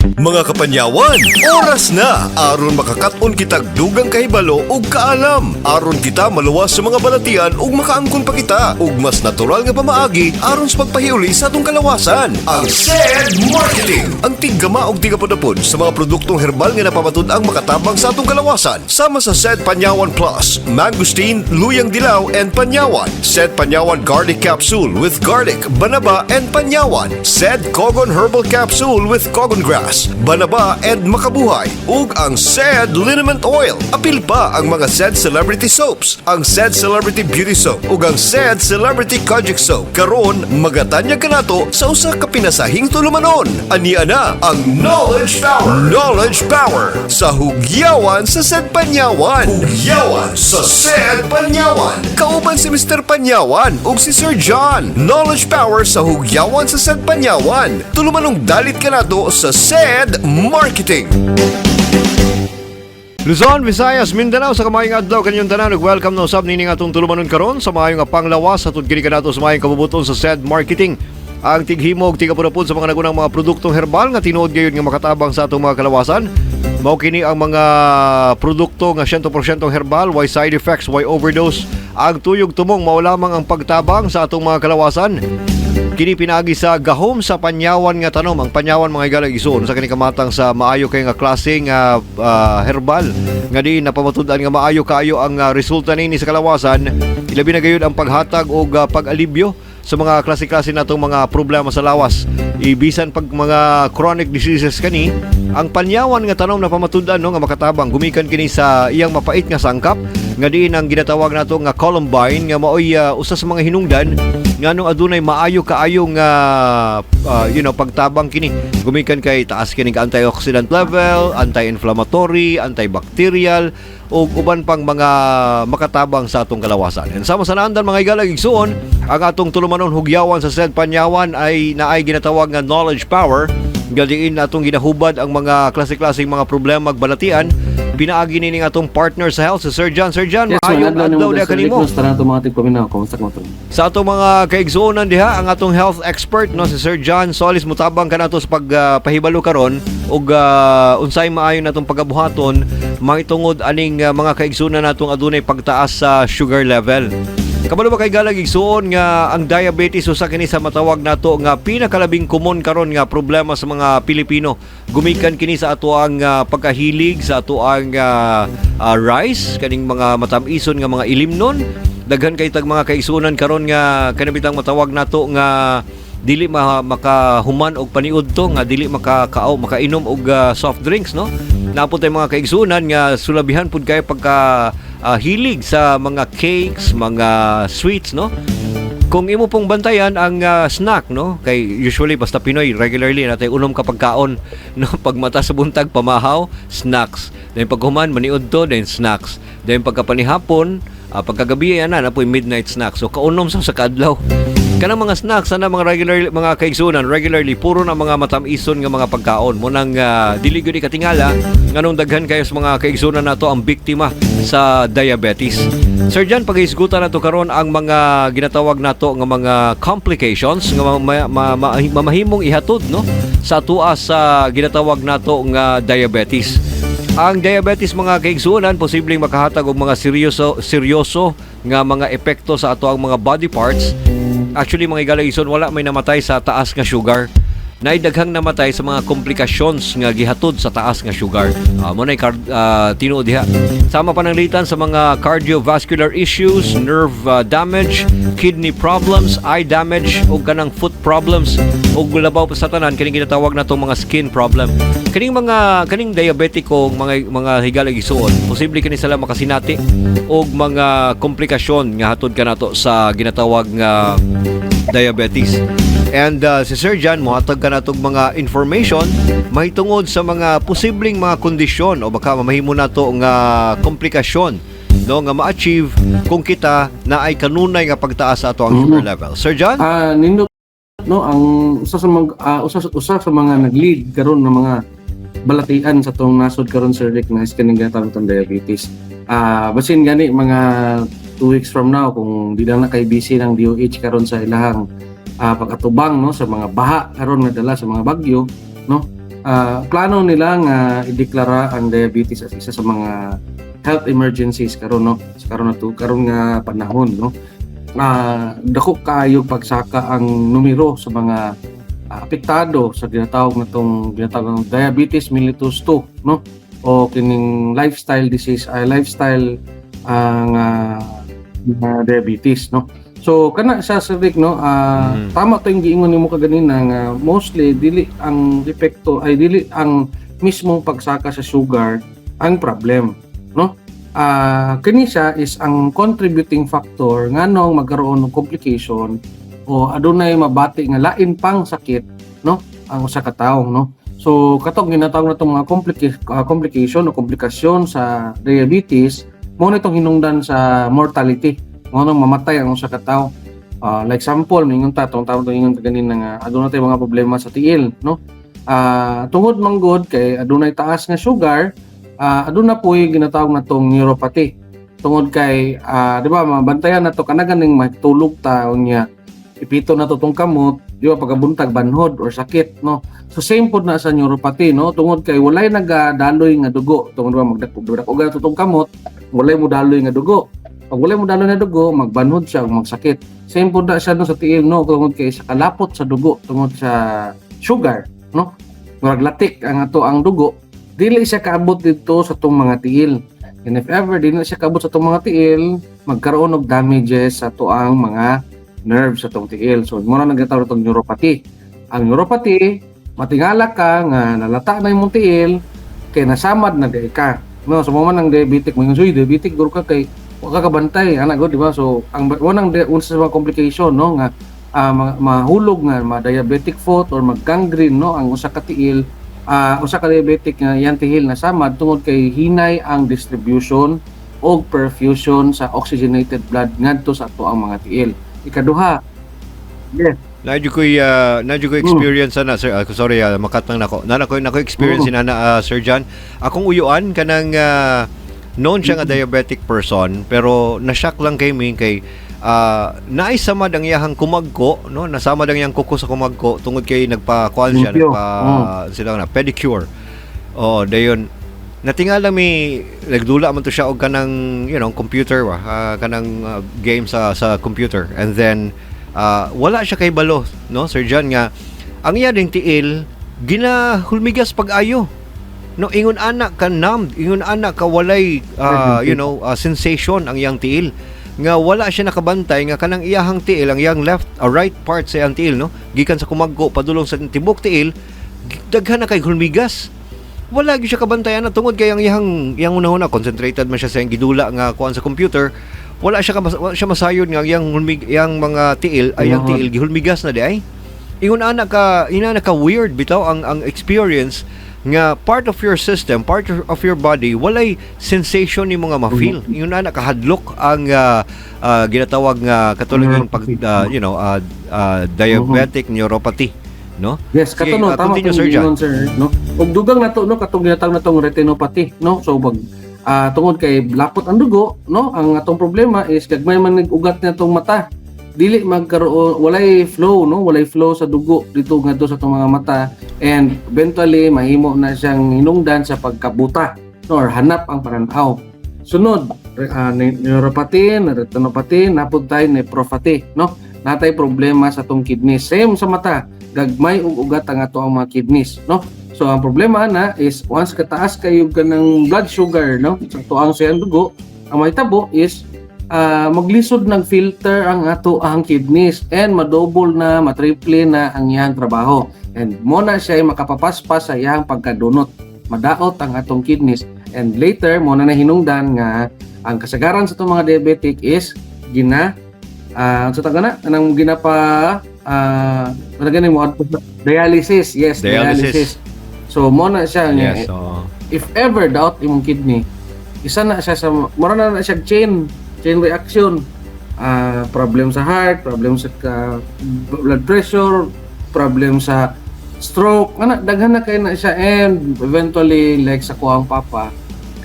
Mga kapanyawan, oras na aron makakaton kitag dugang kahibalo ug kaalam. Aron kita maluwas sa mga balatian ug makaangkon pa kita ug mas natural nga pamaagi aron sa pagpahiuli sa atong kalawasan. Ang SED Marketing, ang tiggama og tigapudapod sa mga produktong herbal nga napamatud-ang makatabang sa atong kalawasan. Sama sa SED Panyawan Plus, Mangosteen, Luyang Dilaw and Panyawan. SED Panyawan Garlic Capsule with garlic, banaba and panyawan. SED Kogon Herbal Capsule with kogon grass, banaba and makabuhay. Ug ang SED Liniment Oil. Apil pa ang mga SED Celebrity Soaps, ang SED Celebrity Beauty Soap ug ang SED Celebrity Kojic Soap. Karon magatanyag kanato sa usa ka pinasahing tulumanon. Ania na ang Knowledge Power. Knowledge Power sa Hugyawan sa SED Panyawan. Hugyawan sa SED Panyawan. Kauban si Mr. Panyawan ug si Sir John. Knowledge Power sa Hugyawan sa SED Panyawan. Tulumanong dalit kanato sa SED Marketing. Luzon, Visayas, Mindanao, sa kamaayong adlaw kaninyong tanan ug welcome na usab nining atong tulumanon karon sa maayong nga panglawas atud kini kanato sa maayong kabubuton sa SED Marketing. Ang tighimog tigapudapod sa mga nagunang mga produktong herbal nga tinuod gayud nga makatabang sa atong mga kalawasan. Mao kini ang mga produkto nga 100% herbal, way side effects, way overdose. Ang tuyog tumong mao lamang ang pagtabang sa atong mga kalawasan. Kini pinaagi sa gahom sa panyawan nga tanom. Ang panyawan, mga higala igsoon, sa kini kamatang sa maayo kay nga klase nga herbal nga di napamatud-an nga maayo kaayo ang resulta nini sa kalawasan. Ilabi na gayud ang paghatag og pag-alibyo sa mga klase-klase natong mga problema sa lawas. Ibisan pag mga chronic diseases kani, ang panyawan nga tanom na pamatud-an, no, nga makatabang gumikan kini sa iyang mapait nga sangkap nga diin ang ginatawag nato nga columbine nga maoy usa sa mga hinungdan nganong adunay maayo kaayo nga pagtabang kini gumikan kay taas kini ka antioxidant level, anti-inflammatory, antibacterial ug uban pang mga makatabang sa atong kalawasan. And sama sa naandan, mga higala igsuon, ang atong tulumanon Hugyawan sa SED Panyawan ay naay ginatawag nga Knowledge Power nga diin atong ginahubad ang mga klase-klaseng mga problema ug balatian pinaagi nining atong partner sa health, si Sir John. Sir John, Yes, maayong adlaw diha kanimo. Tanan atong mga tigpaminaw, kumusta ka to? Sa atong mga kaigsuonan diha, ang atong health expert, no, si Sir John Solis, mutabang kanato sa pagpahibalo karon ug unsay maayo natong pagabuhaton mahitungod aning mga kaigsuonan natong adunay pagtaas sa sugar level. Kabalo ba kay galag igsuon nga ang diabetes usa kini sa matawag nato nga pinakalabing common karon nga problema sa mga Pilipino? Gumikan kini sa ato ang pagkahilig sa ato ang rice, kaning mga matam-ison nga mga ilimnon. Daghan kay tag mga kaigsuonan karon nga kanabitang matawag nato nga dili makahuman og paniud to nga dili makakao makainom og soft drinks, no? Naa pod tay mga kaigsuonan nga sulabihan pud kay pagka hilig sa mga cakes, mga sweets, no? Kung imo pong bantayan ang snack, no, kay usually basta Pinoy, regularly natay unom ka pagkaon, no? Pagmata sa buntag, pamahaw, snacks. Then paghuman, maniud to, then snacks. Then pagkapanihapon, pagkagabi ana na po'y midnight snack. So kaunom sa kaadlaw kanang mga snacks ana, mga regular mga kaigsunan, regularly puro na mga matamison nga mga pagkaon mo nang dili gyud ikatingala nganong daghan kayo sa mga kaigsunan nato ang biktima sa diabetes. Sir John, paghisgutan nato karon ang mga ginatawag nato nga mga complications nga mamahimong ihatod, no, sa atoa sa ginatawag nato nga diabetes. Ang diabetes, mga kaigsuonan, posibleng makahatag og mga seryoso seryoso nga mga epekto sa ato ang mga body parts. Actually, mga higala igsoon, wala may namatay sa taas nga sugar. Naay daghang namatay sa mga komplikasyons nga gihatod sa taas nga sugar. Mo na tinuod diha. Sama pananglitan sa mga cardiovascular issues, nerve damage, kidney problems, eye damage ug kanang foot problems ug labaw pa sa tanan kining ginatawag natong mga skin problem. Kaning mga kaning diabetiko, mga higala igsuon, posible kini sila makasinati og mga komplikasyon nga hatod kanato sa ginatawag nga diabetes. And si Sir John mohatag kanatog mga information mahitungod sa mga posibleng mga kondisyon o baka mamahimo nato nga komplikasyon, no, nga ma-achieve kung kita na ay kanunay nga pagtaas sa ato ang sugar level. Sir John? Nindot, no, ang usa sa mga usa sa mga nag-lead karon ng mga balatian sa tong nasod karon, Sir Rick, na is kaning ginatawag tong diabetes. Basin gani mga 2 weeks from now kung di na kay busy ng DOH karon sa ilahang pag-atubang, no, sa mga baha karon nga dala sa mga bagyo, no. Plano nila nga ideklara ang diabetes as isa sa mga health emergencies karon, no, sa karon na to, karon nga panahon, no. Dako kaayo pagsaka ang numero sa mga apektado sa ginatawag na tong ginatawag ng diabetes mellitus 2, no, o kining lifestyle disease ay lifestyle ang nga diabetes, no. So kana siya, Sir Rick, no, tama to yung giingon nimo kaganina nga mostly dili ang epekto ay dili ang mismong pagsaka sa sugar ang problem, no. Kini siya is ang contributing factor nganong magkaroon ng complication o adunay mabati nga lain pang sakit, no, ang usa ka tawo, no. So katong ginatawag na itong mga complication o komplikasyon sa diabetes, mao na itong hinungdan sa mortality, nganong mamatay ang usa ka tawo. Like example, mingon ta tong tawag ingon ta ganina nga aduna tay mga problema sa tiil, no. Tungod manggod kay adunay taas nga sugar, aduna po'y ginatawag na tong neuropathy tungod kay di ba mabantayan na to kana ganing matulog ta, unya ipito na to tong kamot, di ba, pagkabuntag banhod or sakit, no. So same pod na sa neuropathy, no, tungod kay walay nagadaloy nga dugo, tungod ba magdako dako na to tong kamot, walay mo daloy nga dugo. Pag walay mo daloy nga dugo, magbanhod siya ug magsakit. Same pod na siya, no, sa tiil, no, tungod kay sa kalapot sa dugo tungod sa sugar, no, murag latik ang ato ang dugo, dili siya kaabot dito sa tong mga tiil. And if ever dili siya kaabot sa tong mga tiil, magkaroon og damages sa atoang mga nerves sa tong tiil. So mo na nagtatawag tong neuropathy. Ang neuropathy, matingala ka nga nalata na imong tiil kay nasamad na diay ka, no. So mo man ang diabetic mo, "Uy, diabetic guro ka kay wa ka kabantay ana gud," di ba? So ang unang unsa sa mga complication, no, nga mahulog nga ma diabetic foot or mag gangrene, no, ang usa ka tiil, usa ka diabetic nga iyang tiil na samad tungod kay hinay ang distribution og perfusion sa oxygenated blood ngadto sa ato ang mga tiil. Ikaduha, yes. Naa ko'y experience ana, sir. Sorry, makat lang nako. Naa ko experience ana, Sir John. Akong uyuan kanang known siya nga diabetic person, pero na-shock lang kay mi kay naay samad ang iyahang kumagko, no, nasamad ang iyang kuko sa kumagko tungod kay nagpa-kuan siya, Limpyo. Nagpa sila na pedicure. Oh, dayon natingala mi nagdula man to siya og kanang computer ba, kanang game sa computer, and then wala siya kay balo, no, Sir John, nga ang iya ding tiil ginahulmigas pag-ayo, no, ingon ana ka numb, ingon ana ka walay sensation ang iyang tiil, nga wala siya nakabantay nga kanang iyahang tiil, ang iyang left right part sa iyang tiil, no, gikan sa kumagko padulong sa tibok tiil, daghan na kay hulmigas. Wala gyud siya kabantayan na tungod kay ang iyang una-una concentrated man siya sa iyang gidula nga kuan sa computer. Wala siya masayod nga ang iyang hulmig, iyang mga tiil ay iyang tiil gihulmigas na di ay. Ingon ana ka, ina ka weird bitaw ang experience nga part of your system, part of your body walay sensation ni mga ma-feel. Ingon ana kahadlok ang ginatawag nga katulad ng pag diabetic neuropathy, no. Yes, Sige, kato no, tama continue, tong Sir John. giingon, sir, no. Ug dugang nato, no, katong ginatawag natong retinopathy, no. So pag tungod kay lapot ang dugo, no, ang atong problema is gagmay man nag-ugat na atong mata. Dili magkaroon, walay flow, no, walay flow sa dugo dito ngadto sa atong mga mata and eventually mahimo na siyang hinungdan sa pagkabuta, no, or hanap ang pananaw. Sunod, neuropathy, retinopathy, napud tay nephropathy, no. Natay problema sa atong kidneys. Same sa mata, gagmay og ugat ang ato ang mga kidneys, no. So ang problema na is once kataas kayo kanang blood sugar, no, sa ato ang siyang dugo, ang mahitabo is maglisod ng filter ang ato ang kidneys and madouble na, matriple na ang iyang trabaho and mo na siya ay makapapaspas sa iyang pagkadunot, madaot ang atong kidneys and later mo na nahinungdan nga ang kasagaran sa itong mga diabetic is gina sa taga na anang ginapa ano gani mo adto dialysis, yes. Dialysis. Dialysis. So mo na siya nga if ever daot imong kidney, isa na siya sa mura na siya chain chain reaction. Problem sa heart, problem sa blood pressure, problem sa stroke ana, daghan na kay na siya. And eventually, like sa kuang papa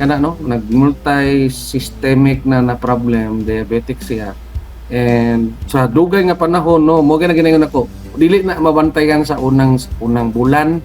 kana, no, nag multi systemic na na problem, diabetic siya. And sa dugay nga panahon, no, mo gina ginayon ako, dili na mabantayan sa unang unang bulan.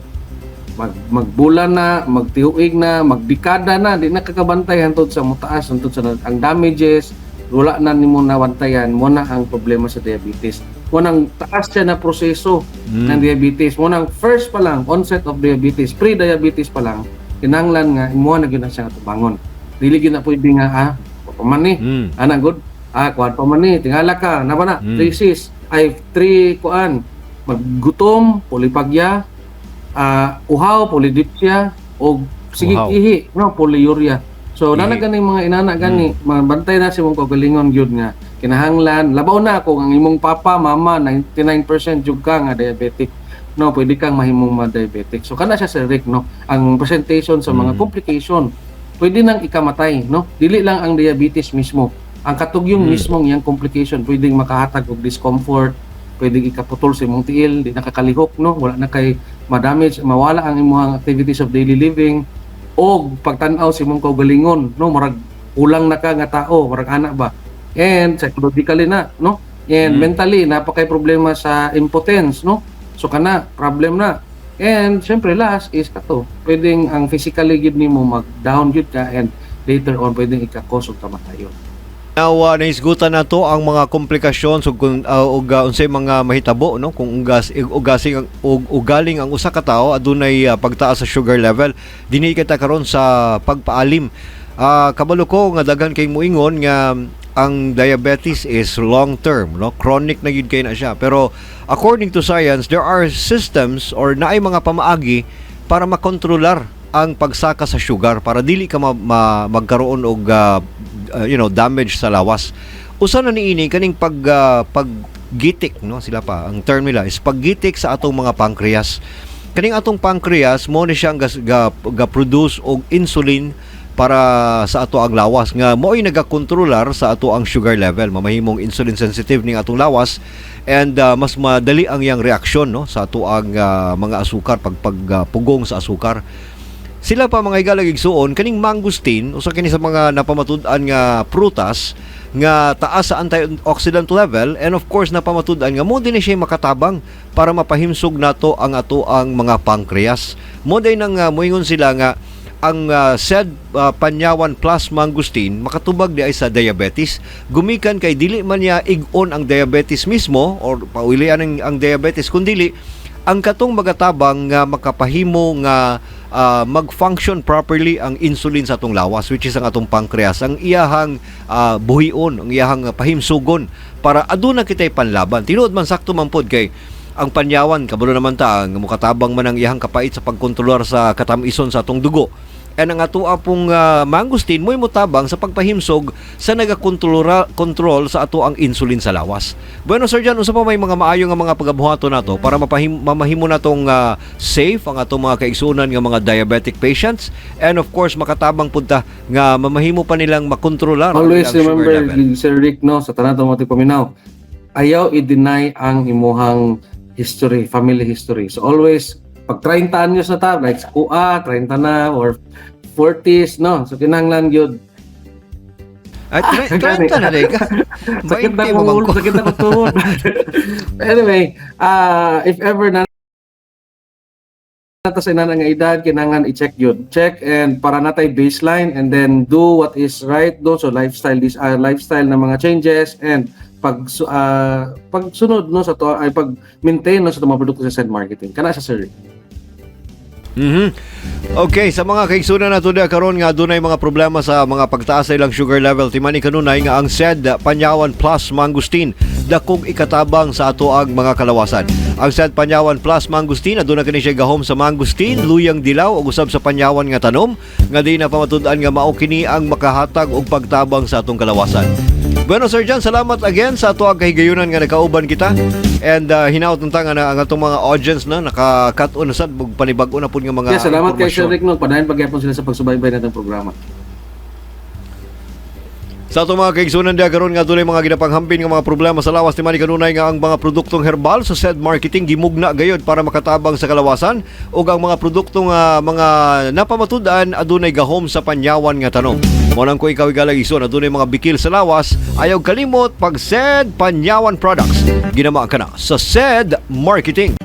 Magbulan na, magtihuig na, magdekada na, di na kakabantay hantod sa mutaas, hantod sa ang damages, wala na nimo nabantayan, mo na ang problema sa diabetes. Mo nang taas siya na proseso ng diabetes. Mo nang first pa lang, onset of diabetes, pre-diabetes pa lang, kinahanglan nga imo na gyud na siya tubangon. Dili gyud na pwede nga pa man ni. Ana good. Kuan pa man ni, tingala ka, na ba na? 3 Cs, ay 3 kuan. Maggutom, polyphagia, uhaw, polydipsia, o sige Uhaw. ihi, no, polyuria. So Ihi. nana gani mga inana gani, mabantay na si mong kaugalingon gyud nga kinahanglan labaw na kung ang imong papa, mama 99% jud ka nga diabetic, no, pwede kang mahimong ma-diabetic. So kana siya, Sir Rick, no, ang presentation sa mga complication, pwede nang ikamatay, no? Dili lang ang diabetes mismo. Ang katugyong mismong iyang complication pwedeng makahatag og discomfort, pwedeng ikaputol sa imong tiil, di nakakalihok, no? Wala na kay ma-damage, mawala ang imong activities of daily living og pagtan-aw sa imong kaugalingon, no, murag kulang na ka nga tao, murag ana ba. And psychologically na, no? And mentally napakay problema sa impotence, no? So kana problem na. And syempre last is kato, pwedeng ang physically gid nimo mag-down gyud ka and later on pwedeng ika-cause og kamatayon. Now, nahisgutan na to ang mga komplikasyon so kung og unsay mga mahitabo, no, kung ugas ugasing og ugaling ang usa ka tawo adunay pagtaas sa sugar level. Dinhi kita karon sa pagpaalim. Kabalo ko nga daghan kay muingon nga ang diabetes is long term, no, chronic na gyud kay na siya, pero according to science, there are systems or naay mga pamaagi para makontrolar ang pagsaka sa sugar para dili ka magkaroon og damage sa lawas. Usa na niini kaning paggitik, no, sila pa ang term nila is paggitik sa atong mga pancreas. Kaning atong pancreas mo ni siyang ga produce og insulin para sa ato ang lawas nga mo'y nagakontrolar sa ato ang sugar level. Mamahimong insulin sensitive ning atong lawas and mas madali ang iyang reaksyon, no, sa ato ang mga asukar, pagpugong sa asukar. Sila pa, mga higalag igsuon, kaning mangosteen, usa kini sa mga napamatud-an nga prutas nga taas sa antioxidant level and of course napamatud-an nga mo din siya makatabang para mapahimsog nato ang ato ang mga pancreas. Mo day nang moingon sila nga ang said Panyawan Plus mangosteen makatubag di ay sa diabetes gumikan kay dili man niya ig-on ang diabetes mismo or paulian ang diabetes, kundili ang katong magatabang nga makapahimo nga mag-function properly ang insulin sa atong lawas, which is ang atong pancreas, ang iyahang buhion, ang iyahang pahimsugon para aduna kitay panlaban. Tinuod man, sakto man pod kay ang panyawan, kabalo naman ta ang mukatabang man ang iyahang kapait sa pagkontrolar sa katamison sa atong dugo. And ang ato apong mangosteen mo'y motabang sa pagpahimsog sa nagakontrol control sa ato ang insulin sa lawas. Bueno, Sir John, unsa pa may mga maayo nga mga pagabuhaton nato para mamahimo natong safe ang atong mga kaigsuonan nga mga diabetic patients and of course makatabang pud ta nga mamahimo pa nilang makontrolar ang Always ilang sugar remember, level? Sir Rick, no, sa tanan mo paminaw, ayaw i-deny ang imuhang history, family history. So always, pag 30 anyos na ta, like sa kuha, 30 na, or 40s, no? So kinahanglan yun. Ay, 30 na rin ka. Sakit na 20 kong man ulo, ko. Sakit na kong tuhod. Anyway, if ever na nata sa inana nga edad, kinahanglan i-check yun. Check and para natay baseline and then do what is right do. So lifestyle this lifestyle na mga changes and pagsunod, no, sa to ay pag maintain, no, sa mga produkto sa side marketing. Kana sa, sir. Okay, sa mga kaigsunan nato diha karon nga adunay mga problema sa mga pagtaas sa ilang sugar level, timani kanunay nga ang said Panyawan Plus Mangosteen dakong ikatabang sa ato ang mga kalawasan. Ang said Panyawan Plus Mangosteen aduna kini siya gahom sa mangosteen, luyang dilaw ug usab sa panyawan nga tanom nga di na pamatud-an nga mao kini ang makahatag og pagtabang sa atong kalawasan. Bueno, Sir John, salamat again sa ato ang kahigayunan nga nakauban kita. And hinaot unta nga na ang atong mga audience na nakakat-on na sad ug panibag-o na pud nga mga Yeah, salamat kay Sir impormasyon. Rick, no. Padayon pagyapon sila sa pagsubaybay natong programa. Sa atong mga kaigsunan diha karon nga adunay mga ginapanghambin nga mga problema sa lawas, timani kanunay nga ang mga produktong herbal sa said marketing gimugna gayod para makatabang sa kalawasan ug ang mga produkto nga mga napamatud-an adunay gahom sa panyawan nga tanom. Mo nang ko ikaw igalag igsoon adunay mga bikil sa lawas, ayaw kalimot pag said Panyawan products. Ginama ka na sa said marketing.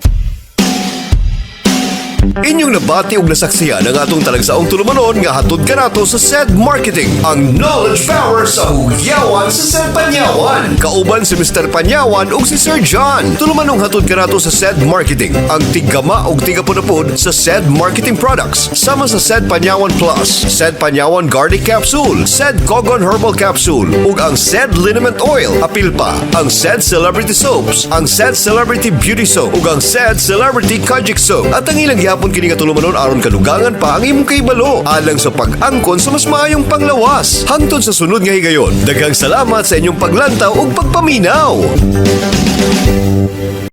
Inyong nabati og nasaksihan ang atong talagsaong tulumanon nga hatod kanato sa SED Marketing, ang knowledge power sa hugyawan sa SED Panyawan. Kauban si Mr. Panyawan ug si Sir John. Tulumanong hatod kanato sa SED Marketing, ang tiggama ug tigapunapod sa SED Marketing Products. Sama sa SED Panyawan Plus, SED Panyawan Garlic Capsule, SED Kogon Herbal Capsule, ug ang SED Liniment Oil. Apil pa ang SED Celebrity Soaps, ang SED Celebrity Beauty Soap, ug ang SED Celebrity Kojic Soap. At ang ilang gihapon kini nga tulumanon aron kadugangan pa ang imong kahibalo alang sa pag-angkon sa mas maayong panglawas. Hangtod sa sunod nga higayon, daghang salamat sa inyong paglantaw ug pagpaminaw.